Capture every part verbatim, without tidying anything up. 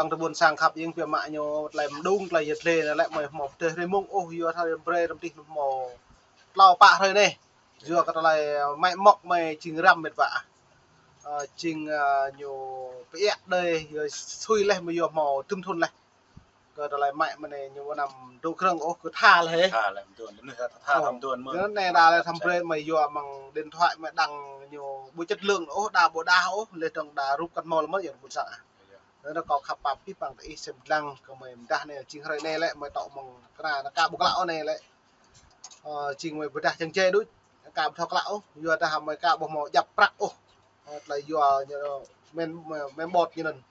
Tơlơi ƀôn sang khăp jing biă mă ñu tơlơi mơdung, tơlơi yơh tlê anai lĕ mơi hmâo pơdeh hrơi mông ôh, yua tha brơi răm tih mơ̆ hmâo tlâo pă hrơi anai. Yua kơ tơlơi mă mŏk mơi jing răm mĕt wa. Ơ, jing, ơ, ñu pơiă đơi, yua sui leh mơi yua hmâo tơm thun leh. Kơ tơlơi mă mơi anai ñu ƀu anăm dŏ krơ̆ng ôh, kơ tha leh. Tha leh, mơdun, mơnuih tha, tha Ơ, tha mơdun mơ̆n. Yua anai đa leh thăm brơi mơi yua mơ̆ng điện thoại mơi đăng ñu ƀu chất lượng ôh, đa ƀu đa ôh, leh dong đa rup kăn hmâo leh mơ̆ yua ƀôn sang ah. Yua anai kâo khăp pap pih păng tơ ih sem lăng kơ mơi mơdah anai, jing hrơi anai lĕ mơi tŏ mơ̆ng kơna anai ka ƀu klă ôh anai lĕ. Ơ, jing mơi pơdah jăng jai đôč, ka ƀu thâo klă ôh, yua dah mơi ka ƀu hmâo djăp prăk ôh. Ơ, tơlơi yua ñu men, men ƀot ñu anŭn.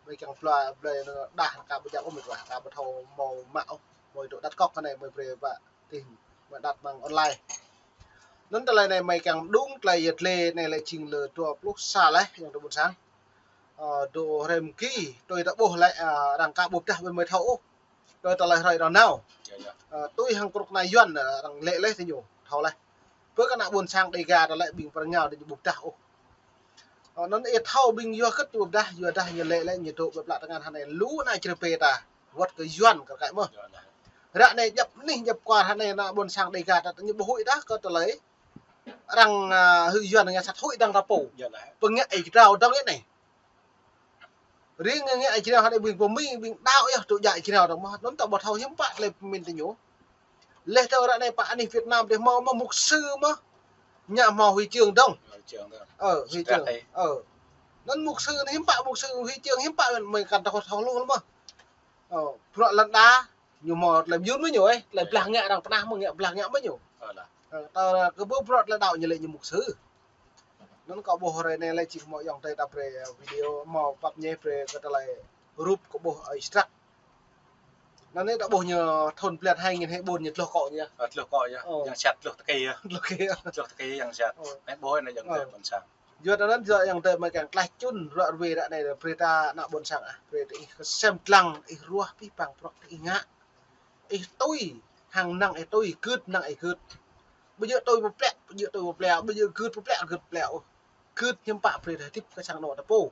Mơi kiăng pla, blơi đah ka ƀu djăp ôh, mơi ka ƀu thâo hmâo mă ôh, mơi dŏ đăt kŏk anai mơi brơi pă tih mơi đăt mơ̆ng online. Anŭn tơlơi anai mơi kiăng mơdung tơlơi yơh tlê anai lĕ jing lơ dua pluh sa leh, yua tơ ƀôn sang. Ơ, dŏ hrơi mơ̆ng ki, tui ta ƀuh lĕ, ơ, arăng ka ƀu pơdah ƀơi mơi thâo ôh. Tui tơlơi hrơi arăng nao. Yơh, yơh. Ơ, tui hăng krŭk kơna Yuan, ơ, arăng lĕ leh tơ ñu, thâo leh. Bơ kơna ƀôn sang Dega ta lĕ ƀing pơrơngao tơ ñu ƀu pơdah ôh. Ơ, anŭn ih thâo ƀing yua hơget ñu ƀu pơdah, yua dah ñu lĕ leh ñu dŏ ƀơi pla tơngan hơnai lu ană čơrơpe ta. Wơ̆t kơ Yuan kơ kăi mơ̆. Yơh, yơh. Ră anai djăp anih djăp kuar hơnai ană ƀôn sang Dega ta ñu ƀu huĭ dah kơ tơlơi arăng, ơ, hư̆ Yuan ngă sat huĭ dăng ta pô. Yơh, yơh. Pơngă ih jrao dong ih anai. Ring ngă jrao hơnai ƀing pơmĭn, ƀing đaŏ yơh tŭ djă jrao dong mơ̆. Anŭn ta ƀu thâo hiư̆m pă tơlơi pơmĭn tơ ñu. Leh tơ ră anai pă anih Việt Nam dih hmâo mơ̆ mục sư mơ̆. Ngă hmâo huy chương dong. Huy chương dong. Ơ, huy chương. Ơ. Anŭn mục sư anai hiư̆m pă mục sư huy chương hiư̆m pă mơi kăn thâo thâo lu mơ̆. Ơ, bruă lŏn đa ñu hmâo tơlơi mơyun mơ̆ ñu ơi, tơlơi blah ngă arăng pơnah mơ̆ ngă blah ngă mơ̆ ñu. Ơ, tơ kơ ƀu bruă tơlơi đaŏ ñu lĕ ñu mục sư. Anŭn kâo ƀuh hrơi anai lĕ jing hmâo ayŏng adơi ta brơi, ơ, video hmâo pap ñe brơi kơ tơlơi rup kâo ƀuh, ơ, extract. Anŭn anai ta ƀuh ñu thun blan hai nghìn hai ƀôn ñu tloh kŏ ñu. Ơ, tloh kŏ ñu. Ơ. Yang sat tloh tơkai yơh. Tloh tơkai yơh. Tloh tơkai yang sat. Ơ. Anai ƀuh anai ayŏng adơi ƀôn sang. Yua anŭn yua ayŏng adơi mơi kiăng klaih čun ruă ruai ră anai brơi ta ană ƀôn sang ah. Brơi tơ ih kơ sem lăng ih ruah pih păng bruă tơ ih ngă. Ih tui, hăng năng ih tui, gưt năng ih gưt. Ƀu djơ̆ tui pơplĕ, ƀu djơ̆ tui pơplĕ, ƀu djơ̆ gưt pơplĕ, gưt pơplĕ ôh. Gưt hiư̆m pă brơi ta hơdip kơ sang anŏ ta pô.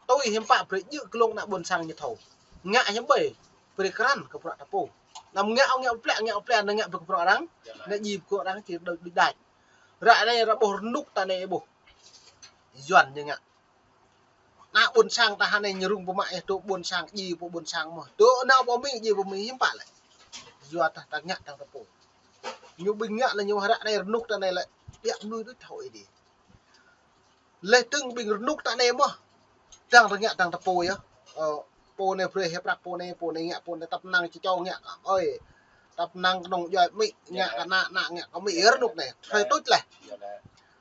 Tui hiư̆m pă brơi djơ̆ glông ană ƀôn sang ñu thâo. Ngă hiư̆m ƀơi, brơi krăn kơ bruă ta pô. Anăm ngă ôh ngă pơplĕ, ngă pơplĕ, anăm ngă ƀơi kơ bruă arăng. Anăm djai ƀơi kơ arăng či đôč đôč đač. Ră anai ră ƀuh rơnŭk ta anai ih ƀuh. Yuan ñu ngă. Ană ƀôn sang ta hơnai ñu rŭng pơmă ih dŏ ƀôn sang djai pơ ƀôn sang mơ̆. Dŏ nao pơ Mi djai pơ Mi hiư̆m pă lĕ. Yua dah ta ngă dăng ta pô. Ñu ƀing ngă lĕ ñu ră anai rơnŭk ta anai lĕ. Biă mơnuih đôč thâo ih dih. Leh dơ̆ng ƀing rơnŭk ta anai mơ̆. Dăng ta ngă dăng ta pô yơh. Ơ, pô anai brơi hĕ prăk pô anai, pô anai ngă, pô anai tăp năng či čô ngă. Ơi, tăp năng kơnơ̆ng djuai amĭ, ngă kơ ană, ană ngă kơ amĭ rơnŭk anai. Hrơi tuč leh.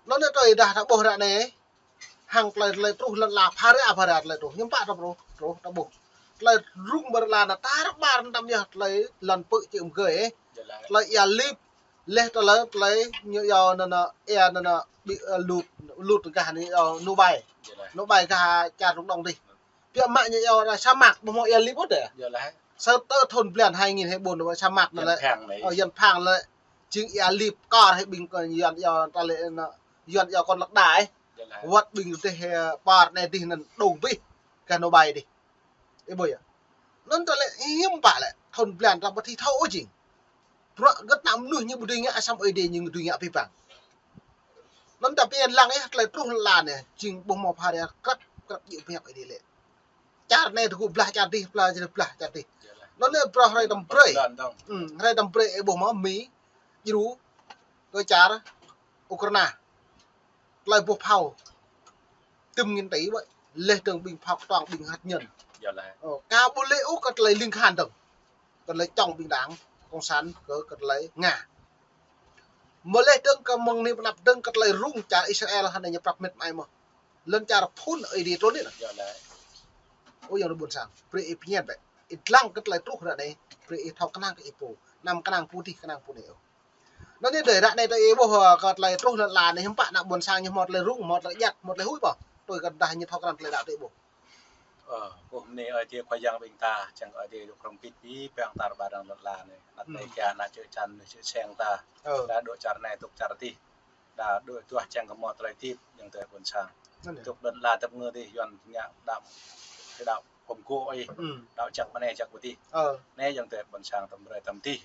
Anŭn anai tui dah ta ƀuh ră anai. Hăng tơlơi, tơlơi truh lŏn ala phara, phara tơlơi truh. Hiư̆m pă ta ƀuh, truh ta ƀuh. Tơlơi rŭng ƀơi lŏn ala anai tar ƀar tăm yơh tơlơi lŏn pơ̆ čư̆ mơgơi, ơ. Tơlơi ia lip, leh tơlơi, tơlơi ñu yua anŭn anŭn, ia anŭn anŭn, ƀĭ, ơ, lŭt, lŭt gah anai yua Nobai. Nobai gah čar Trung Đông dih. Biă mă ñu yua anai sa mạc, ƀu hmâo ia lip ôh dêh. Sa tơ thun blan hai nghìn hai ƀôn anai sa mạc anŭn lĕ. Ơ, Yuan phang lĕ. Jing ia lip kar hĕ ƀing kơ Yuan yua ta lĕ anŭn, Yuan yua kŏn lăk đa, ơ. Wơ̆t ƀing dêh, ơ, ƀar anai dih anŭn dŏng bih gah Nobai dih. Ih ƀuh yơh. Anŭn ta lĕ hiư̆m pă lĕ, thun blan ta ƀu thâo ôh jing. Bruă gơ̆t ană mơnuih ñu ƀu dưi ngă asăm Ơi Adai ñu dưi ngă pih păng. Anŭn ta pơmĭn lăng yơh, tơlơi truh lăn anai, jing ƀu hmâo phara krăp, krăp djơ̆ pơhiăp Ơi Adai lĕ. Čar anai tơgŭ blah čar dih, blah čar dih, blah čar dih. Anŭn anai bruă hrơi tăm brơi. Hm, hrơi tăm brơi ih ƀuh mơ̆ Mi, djru, kơ čar Ukraina. Tơlơi boh phao. Tơm nghìn tỷ ƀơi. Leh dơ̆ng ƀing phao kơtuang ƀing hạt nhân. Ơ, ka ƀu lĕ ôh kơ tơlơi ling khan dơ̆ng. Kơ tơlơi čŏng ƀing đảng cộng sản kơ, kơ tơlơi Nga. Mơ̆ leh dơ̆ng kơ mơ̆ng anai pơ anăp dơ̆ng kơ tơlơi rŭng čar Israel hơnai ñu prăp mĕt mai mơ̆. Lŏn čar phŭn Ơi Adai trŭn anai. Ơ, ayŏng adơi ƀôn sang. Brơi ih pơmĭn bĕ. Ih lăng kơ tơlơi truh ră anai. Brơi ih thâo kơnang kơ ih pô. Anăm kơnang pô dih, kơnang pô anai ôh. Anŭn anai dêh ră anai ta ih ƀuh, ơ, kơ tơlơi truh lŏn ala anai hiư̆m pă ană ƀôn sang ñu hmâo tơlơi rŭng, hmâo tơlơi djăt, hmâo tơlơi huĭ ƀơh. Tui kơ dah ñu thâo krăn tơlơi đaŏ ta ih ƀuh. Ơ, ƀuh anai Ơi Adai Khua Yang ƀing ta, čang Ơi Adai dŏ krong bit pi, păng tar ƀar dăng lŏn ala anai. Anăp anai kiăng ană čư̆ čan, ană čư̆ seng ta. Đa dŏ čar anai, dŏ čar dih. Đa dŏ tuah čang kơ hmâo tơlơi hơdip, ayŏng adơi ƀôn sang. Dŏ lŏn ala tơpơngư dih, Yuan ngă đam. Đaŏ kŏm gŏ ih. Đaŏ jak mơnai jak pơdih. Anai yŏng tơi ƀôn sang tơm brơi tơm dih.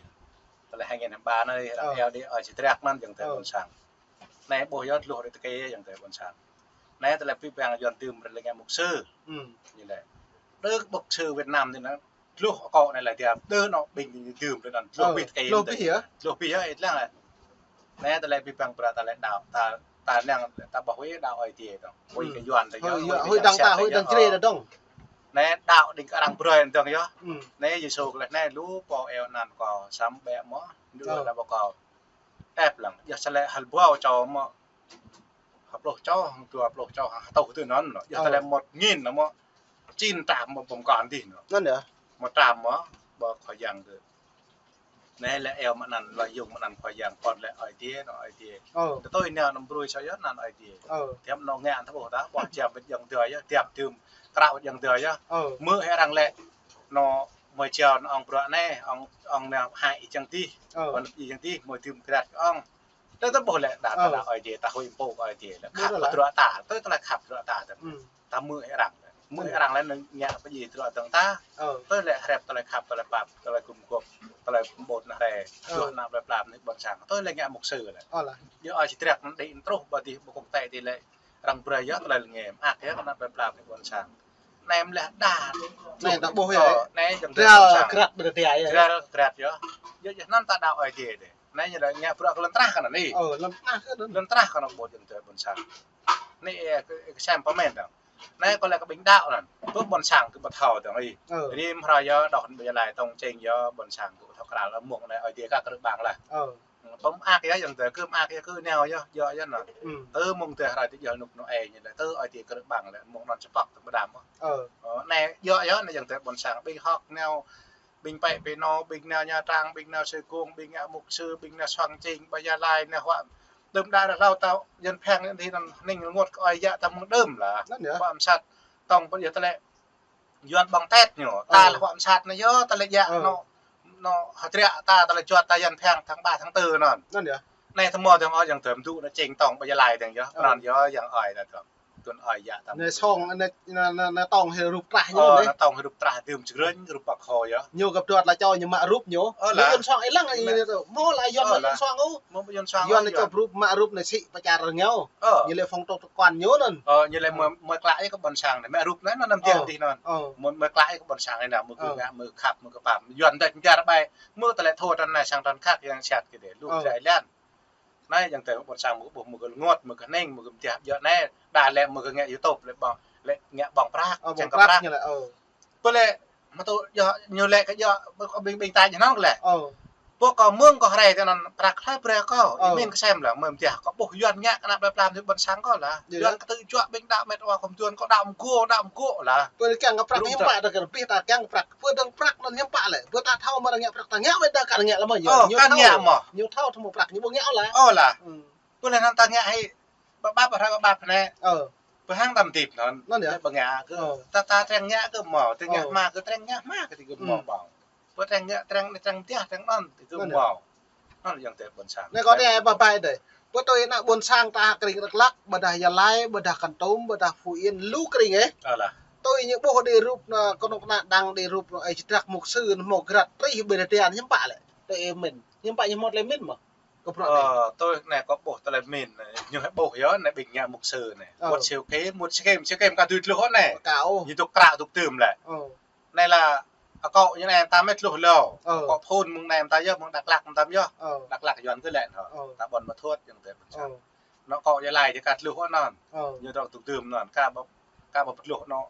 Tơlơi hai nghìn hai ba anai, eo đĭ ơi či triak anŭn yŏng tơi ƀôn sang. Anai ƀuh yơh tơluh đĭ tơkê yŏng tơi ƀôn sang. Anai tơlơi pĭ păng Yuan tơm brơi lĕ ngă mục sư. Ñu lĕ. Đơ mục sư Việt Nam anai anŭn. Tơluh akŏ anai lĕ tiap. Đơ anŏ ƀing tơm brơi anŭn. Tơluh pĭ tơkê. Tơluh pĭ yơh. Tơluh pĭ yơh, ih lăng lĕ. Anai tơlơi pĭ păng brơi tơlơi đaŏ, ta, ta năng, ta ƀuh ih đaŏ Aê Diê dong. Ƀuh kơ Yuan tơdang. Hơi dăng ta, hơi dăng črê dong. Anai đaŏ đĭ kơ arăng brơi dong yơh. Anai Yêsu kơ lĕ anai lu pô eo anăn kâo săm ƀĕ mơ̆. Đơ ană ƀu kâo. Ĕp lăng, yơh sale hal ƀuh čô mơ̆. Hơpluh čô, hăng dua pluh čô, hăng hơtuh tơ anŭn. Yơh tơlơi một nghìn anŭn mơ̆. Chín trăm mơ̆ pơm kăn dih anŭn. Anŭn yơh. Một trăm mơ̆, ƀơ Khua Yang kơ. Anai lĕ eo mơ̆ anăn, lơi yŏng mơ̆ anăn Khua Yang pơ̆n lĕ Aê Diê, anŏ Aê Diê. Tơtui anai anăm brơi sa yơh anăn Aê Diê. Tiap anŏ ngă ta ƀuh ta, ƀuh jam ƀĕ yŏng tơi yơh, tiap tơm krao ƀĕ yŏng tơi yơh. Mơ̆ hĕ arăng lĕ, anŏ mơi jao anŏ ong bruă anai, ong, ong anai hai ih jăng dih. Ƀôn ih jăng dih, mơi tơm krat ong. Tơ ta ƀuh lĕ đa ta đaŏ Aê Diê, ta huĭ pô Aê Diê lĕ khăp kơ bruă ta, tơ tơlơi khăp bruă ta tơ. Ta mơ̆ arăng. Mơ̆ arăng lĕ anŭn ngă pơdjai bruă dong ta. Tơ lĕ hrĕp tơlơi khăp, tơlơi pap, tơlơi gum gôp, tơlơi pơƀut ană hrĕ. Dŏ ană plơi pla anai ƀôn sang. Tơ lĕ ngă mục sư lĕ. Yơh ơi či triak anŭn đĭ truh ƀơi dih ƀu kông tĕ ti lĕ. Arăng brơi yơh tơlơi lĕ ngă mơak yơh kơ ană plơi pla anai ƀôn sang. Anai mơ̆ lĕ đa. Anai ta ƀuh yơh. Anai jăm krat ƀơi tơlơi yơh. Krat krat yơh. Yơh, yơh anŭn ta đaŏ Aê Diê dih. Anai ñu lĕ ngă bruă kơ lŏn trah kơ anŭn ih. Ơ, lŏn trah kơ anŭn. Lŏn trah kơ anŭn ƀu jing tơ ƀôn sang. Anai, ơ, kơ, kơ sem pơmĭn dong. Anai kơ lĕ kơ ƀing đaŏ anŭn. Tơ ƀôn sang kơ ƀu thâo dong ih. Rĭm hrơi yơh, đŏk ƀơi Gia Lai tong čeng yơh, ƀôn sang kơ ƀu thâo krăl, mơ̆ng anai Aê Diê ka krư̆ ƀang lah. Pơm ak yơh, yŏng tơ kơm ak yơh, kơ neo yơh, yơh yơh anŭn. Tơ mơ̆ng tơ hrơi tơ jơl nuk anŭn ih, ñu lĕ tơ Aê Diê krư̆ ƀang lĕ, mơ̆ng anŭn čơpăk tơ ƀơđam. Anai yơh yơh, anai yŏng tơ ƀôn sang, ƀing hŏk neo, ƀing pĕ pê nô, ƀing nao Nha Trang, ƀing nao Sê Công, ƀing ngă mục sư, ƀing nao Suang Čing, ƀơi Gia Lai, nao huă. Đơm đa rơh hlâo ta Yuan pheng anai dih anŭn hning rơngot kơ ơi yă ta mơ̆ng đơm lah. Huă mơsat tong pơ yơh tơlơi Yuan ƀơ̆ng tĕt ñu. Ta lĕ huă mơsat anai yơh tơlơi yă anŏ, anŏ hơdră ta tơlơi juăt ta Yuan pheng tháng ba tháng tư anŭn. Anai tơmô dong ơi yŏng tơm dŭ anŭn čeng tong ƀơi Gia Lai dong yơh. Anŭn yơh yŏng ơi anŭn tơm. Tuan ơi yă ta. Anai song, anai, anai, anai, anai tong hĭ rup trah ñu anai. Anai tong hĭ rup trah tơm čơgrơñ, rup Bác Hồ yơh. Ñu găp duat la čô ñu mă rup ñu. Ñu Yuan song ih lăng anai tơ. Mơ̆ la Yuan, mă Yuan song ôh. Mơ̆ Yuan song ôh. Yuan anai čô rup mă rup anai sĭ pơčar rơngiao. Ñu lĕ phong trào thực quản ñu anŭn. Ñu lĕ mơi, mơi klă ih kơ ƀôn sang anai. Mă rup anai, anŭn năm tiang dih anŭn. Mơi, mơi klă ih kơ ƀôn sang anai, mơi kơ ngă, mơi khăp, mơi kơ pap. Yuan đĕč jar ƀai. Mơ̆ tơlơi thâo trăn anai sang trăn khăk yang siat kơ dih. Lu jai lan. Anai yŏng tơ ƀôn sang mơ̆ ƀuh mơ̆ kơ rơngot, mơ̆ kơ hning, mơ̆ kơ mơtiah, yơh anai, đa lĕ mơ̆ kơ ngă YouTube lĕ ƀơ̆ng, lĕ ngă ƀơ̆ng prăk, ơ, čang kơ prăk. Pơ lĕ, mă tŭ, yơh, ñu lĕ kơ yơh, ƀing, ƀing ta jơhnŏng lĕ. Pơ kâo mơ̆ng kâo hrơi tơ anŭn prăk hlơi brơi kâo, ih min kơ sem lah, mơ̆ mơtiah, kâo ƀuh Yuan ngă kơ ană plơi pla anai ƀôn sang kâo lah. Yuan kơ tŭ juă ƀing đaŏ met wa kơ mơtuan kâo đaŏ mơgô, đaŏ mơgô lah. Pơ kiăng kơ prăk hiư̆m pă ta kơ rơbih ta kiăng kơ prăk. Pơ dơ̆ng prăk anŭn hiư̆m pă lĕ. Pơ ta thâo mơ̆ arăng ngă prăk ta ngă wơ̆t ta kăn ngă lăm yơh. Ñu thâo. Ñu thâo tơmô prăk ñu ƀu ngă ôh lah. Ôh lah. Pơ lĕ anŭn ta ngă hĭ ƀă ƀă hrơi ƀă ƀă anai. Pơ hăng ta mơdip anŭn. Anŭn yơh. Ƀu ngă kơ ta, ta treng ngă kơ mơ̆, treng ngă hmua kơ treng ngă hmua kơ ti kơ mơ̆ ƀơ̆ng. Pơ treng ngă, treng, treng mơtiah, treng anŭn ti kơ mơ̆. Anŭn yŏng tơ ƀôn sang. Anai kâo tơña ƀă ƀai dih. Pơ tui ană ƀôn sang ta hă kring Dak Lak, ƀôdah Gia Lai, ƀôdah Kon Tum, ƀôdah Phú Yên, lu kring ih. Tui ñu ƀuh đĭ rup anŭn kơnuk kơna đăng đĭ rup anŭn ơi či triak mục sư anŭn hmâo krat trih ƀơi rơđian hiư̆m pă lĕ. Tui ih min. Hiư̆m pă ñu hmâo tơlơi min mơ̆. Kơ bruă anai. Ơ, tui anai kâo ƀuh tơlơi min, ñu hĕ ƀuh yơh, anai ƀing ngă mục sư anai. Ơ. Wơ̆t Siu Kim, wơ̆t Siu Kim, Siu Kim ka dưi tơluh anai. Ka ôh. Ñu dŏ krao dŏ tơm lĕ. Ơ. Anai lah, akŏ ñu anai ta mĕt tơluh lô. Ơ. Akŏ phun mơ̆ng anai ta yơh, mơ̆ng Dak Lak ta yơh. Ơ. Dak Lak Yuan kơ lĕ hŏ. Ơ. Ta ƀôn Mă Thuôt yơh tơ. Ơ. Anŏ akŏ Gia Lai či ka tơluh anŭn. Ơ. Ñu dŏ dŏ tơm anŭn, ka ƀu, ka ƀu tơluh anŏ.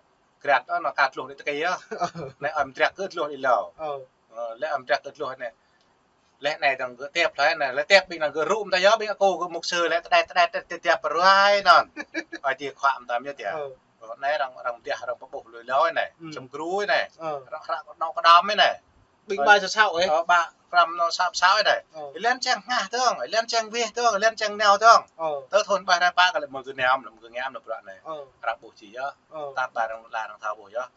Krat anŭn ka tơluh đĭ tơkê yơh. Anai ăm triak kơ tơluh đĭ lô. Ơ. Ơ, lĕ ăm triak kơ tơluh anai. Lĕ anai dong gơ̆ tiap hlơi anai, lĕ tiap ƀing anŭn gơ̆ rŭ mơta yơh, ƀing akŏ gơ̆ mục sư lĕ tơđai tơđai tơđai tiap rơwai anŭn. Ơi ti khuă mơtam yơh tiap. Ơ. Ơ, anai arăng, arăng mơtiah arăng pơƀuh lui lô anai. Čăm gru anai. Ơ. Arăng hră anŏ kơđam anai. Ƀing ƀai sa sao ih. Ơ, ƀă pram anŏ sa sao anai. Ơ. Ih lĕ čang hngah dong, ih lĕ čang wih dong, ih lĕ čang nao dong. Ơ. Tơ thun ƀai rai pă kơ lĕ mơ̆ gơ̆ nao, mơ̆ gơ̆ ngă mơ̆ bruă anai. Ơ. Arăng ƀuh či yơh. Ơ. Tar ƀai arăng la arăng thâo ƀuh yơh.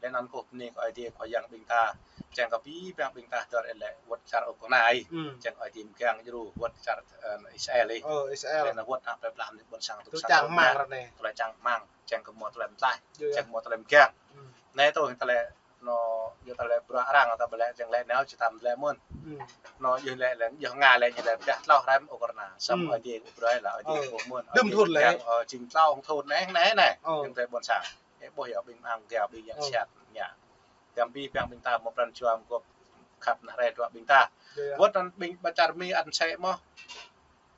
Anŭn kơkuh bơni kơ Ơi Adai Khua Yang ƀing ta. Čang kơ abih bang ƀing ta dơr lĕ wơ̆t čar Ukraina. Hmm. Čang Ơi Adai mơgang djru wơ̆t čar, ơ, Israel. Ơ, Israel. Lĕ anŭn wơ̆t anăp plei pla anai ƀôn sang tŭ čang ră anai. Tơlơi čang rơmang, čang kơ hmâo tơlơi mơtlaih, čang hmâo tơlơi mơgang. Hmm. Anai tui tơlơi anŭn yua tơlơi bruă arăng ta ƀu lĕ čang lĕ nao či tam lĕ mơ̆n. Hmm. Anŭn yua lĕ lĕ yua Nga lĕ ñu lĕ pơdah tlâo hrơi Ukraina. Samơ̆ Ơi Adai kơ brơi lĕ Ơi Adai kơ mơ̆n. Đưm thŭn lĕ. Ơ, jing tlâo thŭn anai anai anai. Ơ. Yang tơlơi ƀôn sang. Ơ, ƀuh yơh ƀing ang gao ƀing yang siat ngă. Tam abih bang ƀing ta hmâo pran jua mơguah khăp nah rai dua ƀing ta. Wơ̆t anŭn ƀing ƀă čar Mi ăn sĕ mơ̆n.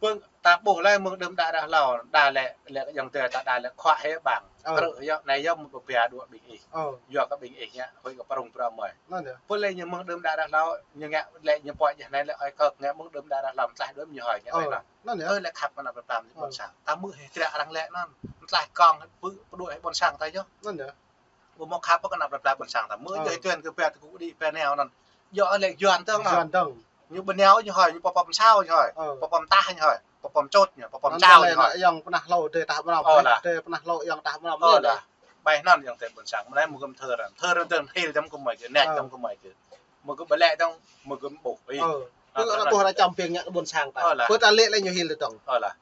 Pơ̆ng ta ƀuh lĕ mơ̆ng đưm đă đah hlâo, đa lĕ, lĕ yang tơ ta đa lĕ khua hĕ bang. Ơ. Krư̆ yơh, anai yơh mơ̆ng pơbia dua ƀing ih. Ơ. Yua kơ ƀing ih ngă, hơi kơ prong prong mơi. Anŭn yơh. Pơ lĕ ñu mơ̆ng đưm đă đah hlâo, ñu ngă lĕ ñu pơ̆ jeh anai lĕ ơi kơ ngă mơ̆ng đưm đă đah hlâo, mơtlaih đuaĭ ñu hơi ngă anai anŭn. Anŭn yơh. Ơ lĕ khăp kơ anăp plei pla ƀôn sang. Ta hmư̆ hĕ triă arăng lĕ anŭn, mơtlaih kông pơdui hĕ ƀôn sang ta yơh. Anŭn yơh. Ƀu hmâo khăp kơ anăp plei pla ƀôn sang ta. Mơ̆ yơh tuan kơ pia tơgŭ đĭ pia nao anŭn. Yua lĕ yuan tơ̆ng anŭn. Yuan tơ̆ng. Ñu ƀu nao ñu hơi, ñu pơpơm sao ñu hơi. Ơ. Pơpơm tah ñu hơi. Pơpơm čôt ñu, pơpơm čao ñu hơi. Anŭn lĕ yang pơnah hlâo dêh tah mơnam. Ơ lah. Dêh pơnah hlâo yang tah mơnam. Ơ lah. Bai anŭn yang tơlơi ƀôn sang. Mơnai mơ̆ gơ̆m thơr. Thơr tơ̆ng hil tơ̆ng kơ mơi kơ, nĕt tơ̆ng kơ mơi kơ. Mơ̆ gơ̆m ƀu lĕ tơ̆ng, mơ̆ gơ̆m ƀuh. Ơ. Tui anŭn ƀuh ră čăm ping ngă ƀôn sang ta. Ơ lah. Pơ ta lĕ lĕ ñu hil tơ̆ng. Ơ lah.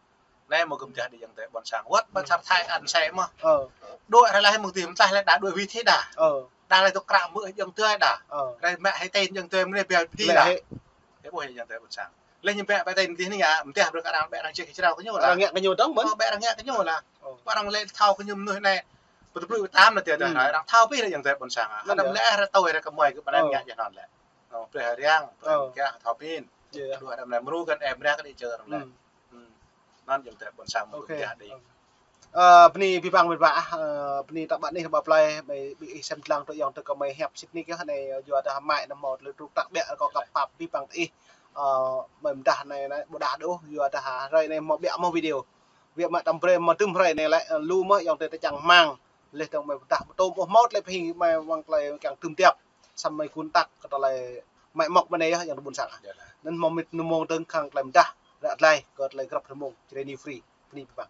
Anai mơ̆ gơ̆m dah đĭ yang tơlơi ƀôn sang. Wơ̆t ƀă čar Thái ăn sĕ mơ̆n. Ơ. Đuaĭ hrơi laih mơ̆ng tih mơtlaih lĕ đa đuaĭ wĭt hĭ đa. Ơ. Đa lĕ tŭ kră mơ̆ yang tơlơi đa. Ơ. Rai mă hĕ tin yang tơlơi mơ̆n ƀiă pơdih đa. Lĕ hĕ. Ƀuh hĕ yang tơlơi ƀôn sang. Lĕ ñu ƀă ƀă tin tih anai ngă, mơ̆ tih brơi kơ arăng ƀă arăng čih kơ črao kơ ñu đa. Arăng ngă kơ ñu dơ̆ng mơ̆n. Ơ, ƀă arăng ngă kơ ñu đa. Ơ. Ƀă arăng lĕ thâo kơ ñu mơnuih anai. Pơtơblư̆ pơtam anai tih đa. Ơ. Arăng thâo pih lĕ yang tơlơi ƀôn sang. Anŭn yơh. Hơdăm lĕ hrơi tui hrơi kơ mơi kơ ƀă anai ngă jeh anŭn lĕ. Ơ, plei hơriăng, plei mơ̆ng kiăng thâo pin. Yơh. Đuaĭ hơdăm anai mơru găn em rai kơ đĭ čơ arăng lĕ. Hmm. Hmm. Anŭn yang tơlơi ƀôn sang mơ̆ gơ̆m dah đĭ. Ơ, bơni abih bang ƀing ƀă, ơ, bơni ta ƀă anih ƀă plei, ƀing ih sem lăng tui yang tơ kơ mơi hiăp sĭt nik yơh anai yua dah mơi anai hmâo tơlơi truk trăk ƀiă kơ kăp pap abih bang tơ ih. Ơ, mơi mơdah anai anai ƀu đah đôč, yua dah hrơi anai hmâo ƀiă hmâo video. Ƀiă mă tam brơi hmâo tơm hrơi anai lĕ, ơ, lu mơ̆ yang tơ ta čang rơmang. Leh tơ̆ng mơi pơdah pơtôm ôh hmâo tơlơi pơhing mơi wang tơlơi kiăng tơm tiap. Samơ̆ mơi kun tak kơ tơlơi mơi mơ̆k mơnai yơh yang tơ ƀôn sang. Yơh lah. Anŭn hmâo mĭt nơmông tơ̆ng khăng tơlơi mơdah. Ră tơlơi kơ tơlơi grăp nơmông. Jrê New Free. Bơni abih bang.